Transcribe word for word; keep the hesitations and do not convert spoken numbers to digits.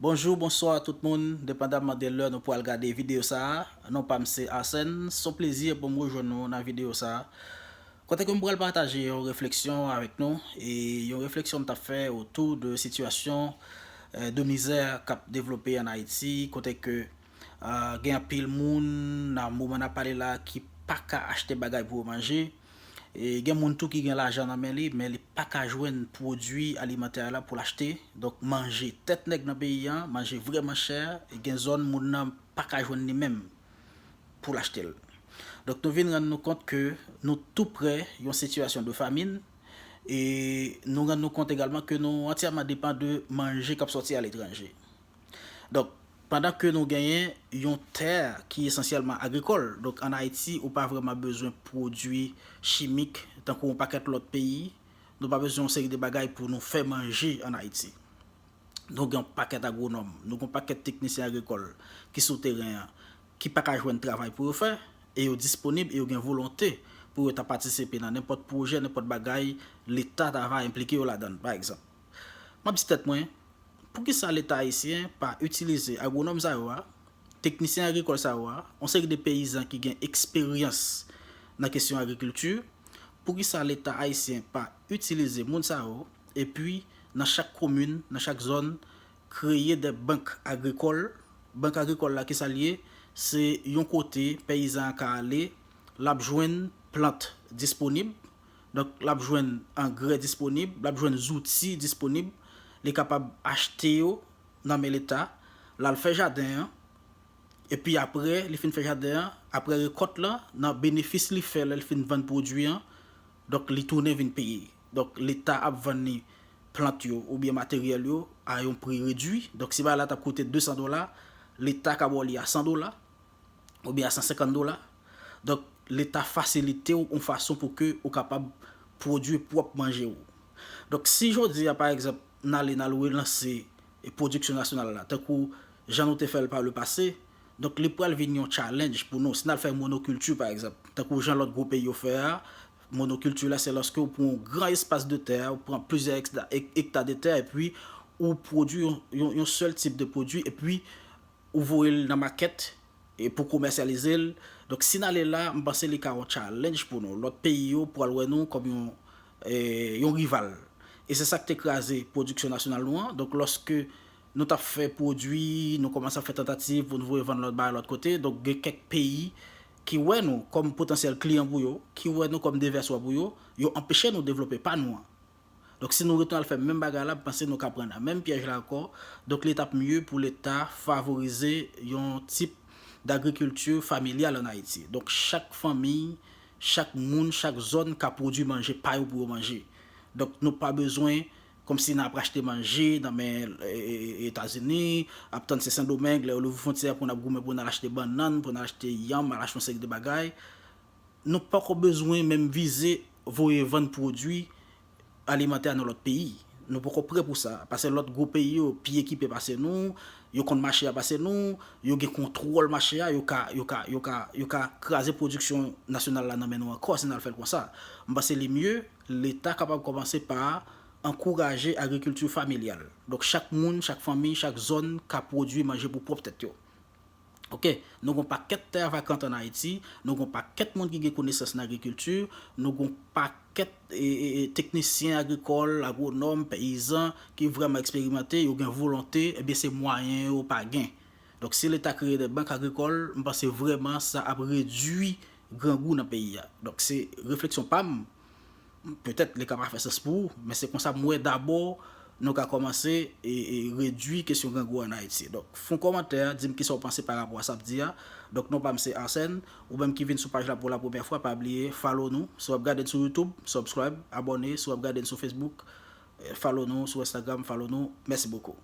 Bonjou, bonswa tout moun, depandamman de lè nou pral gade videyo sa a. Non pa m se Arsène, se yon plezi pou m rejwenn nou nan videyo sa a. Kote ke m pral pataje yon refleksyon avèk nou, e yon refleksyon m t ap fè otou de sitiyasyon, eh, de mizè k ap devlope ann Ayiti, kote ke, ah, gen anpil moun nan moman n ap pale la ki pa ka achte bagay pou yo manje. E gen moun tou ki gen lajan nan men li, men li pa ka jwenn pwodui alimantè la pou l achte. Donk, manje tèt nèg nan peyi an, manje vrèman chè, e gen zòn moun nan pa ka jwenn li menm pou l achte l. Donk, nou vin rann nou kont ke nou tou prè yon sitiyasyon de famin, e nou rann nou kont egalman ke nou antyèman depan de manje k ap sòti aletranje. Donk, pandan ke nou genyen yon tè ki esansyèlman agrikòl, donk ann Ayiti, ou pa vrèman bezwen pwodui chimik, tankou yon pakèt lòt peyi, nou pa bezwen yon seri de bagay pou nou fè manje ann Ayiti. Nou gen yon pakèt agwonòm, nou gen yon pakèt teknisyen agrikòl ki sou teren an, ki pa ka jwenn travay pou yo fè, e yo disponib, e yo gen volonte pou yo ta patisipe nan nenpòt pwojè, nenpòt bagay Leta ta va enplike yo ladan l, pa egzanp. M ap di tèt mwen, poukisa Leta ayisyen pa itilize agwonòm sa yo a, teknisyen agrikòl sa yo a, yon seri de peyizan ki gen eksperyans nan kesyon agrikilti, poukisa Leta ayisyen pa itilize moun sa yo, epi nan chak komin, nan chak zòn, kreye de bank agrikòl. Bank agrikòl la, kisa l ye? Se yon kote peyizan an ka ale, l ap jwenn plant disponib, donk l ap jwenn angrè disponib, l ap jwenn zouti disponib, li kapab achte yo nan men Leta, l al fè jaden an, epi apre li fin fè jaden an, apre rekòt lan, nan benefis li fè lè l fin vann pwodui an, donk li tounen vin peye. Donk Leta ap vann li plant yo oubyen materyèl yo a yon pri redui. Donk si bagay la t ap koute de san dola, Leta ka ba w li a san dola oubyen a san senkant dola. Donk Leta fasilite w yon fason pou ke ou kapab pwodui pwòp manje w. Donk si jodi a, pa egzanp, n ale n al relanse pwodiksyon nasyonal la, tankou jan nou te fè l pa le pase, donk li pral vin yon challenge pou nou. Si n al fè monokilti, pa egzanp, tankou jan lòt gwo peyi yo fè a, monokilti la, se lòske ou pran yon gran espas de tè, ou pran plizyè ekta, ek-, ekta de tè, epi ou pwodui yon, yon, yon sèl tip de pwodui, epi ou voye l nan makèt, e pou komèsyalize l. Donk, si n ale la, m panse li ka yon challenge pou nou. Lòt peyi yo pral wè nou kòm yon, e, yon rival. E se sa k te kraze pwodiksyon nasyonal nou an. Donk, lòske nou t ap fè pwodui, nou kòmanse ap fè tantativ pou nou voye vann lòt bagay lòt kote. Donk, gen kèk peyi ki wè nou kòm potansyèl kliyan pou yo, ki wè nou kòm devèswa pou yo, yo anpeche nou devlope pa nou an. Donk, si nou retounen al fè menm bagay la, m panse nou ka pran nan menm pyèj la ankò. Donk, li t ap mye pou Leta favorize yon tip dagrikilti familyal ann Ayiti. Donk, chak fanmi, chak moun, chak zòn ka pwodui manje pa yo pou yo manje. Donk, nou pa bezwen kòmsi n ap achte manje nan men, e, e, e, Etazini, ap tann se Sendomeng, lè yo louvri fwontyè pou n ap goumen pou n al achte bannann, pou n al achte yanm, al achte yon seri de bagay. Nou poko bezwen menm vize voye vann pwodui alimantè nan lòt peyi. Nou poko prè pou sa, paske lòt gwo peyi yo pi ekipe pase nou, yo konn mache a pase nou, yo gen kontwòl mache a, yo ka, yo ka, yo ka, yo ka kraze pwodiksyon nasyonal la nan men nou ankò si n al fè l konsa. M panse li mye, Leta kapab kòmanse pa ankouraje agrikilti familyal. Donk, chak moun, chak fanmi, chak zòn ka pwodui manje pou pwòp tèt yo. Oke, nou gon pakèt tè vakant ann Ayiti, nou gon pakèt moun ki gen konesans nan agrikilti, nou gon pakèt, e, e, e, teknisyen agrikòl, agwonòm, peyizan ki vrèman eksperimante, yo gen volonte, ebyen se mwayen yo pa gen. Donk, si Leta kreye de bank agrikòl, m panse vrèman sa ap redui grangou nan peyi a. Donk, se refleksyon pa m. Petèt li ka pa fè sans pou ou, men se konsa m wè dabò nou ka kòmanse e, e redui kesyon grangou ann Ayiti. Donk, fè yon kòmantè, di m kisa w panse pa rapò a sa m di a. Donk, non pa m se Arsène, ou menm ki vin sou paj la pou la premyè fwa, pa bliye follow nou. Si w ap gade n sou YouTube, subscribe, abòne. Si w ap gade n sou Facebook, eh, follow nou, sou Instagram, follow nou. Mèsi bokou.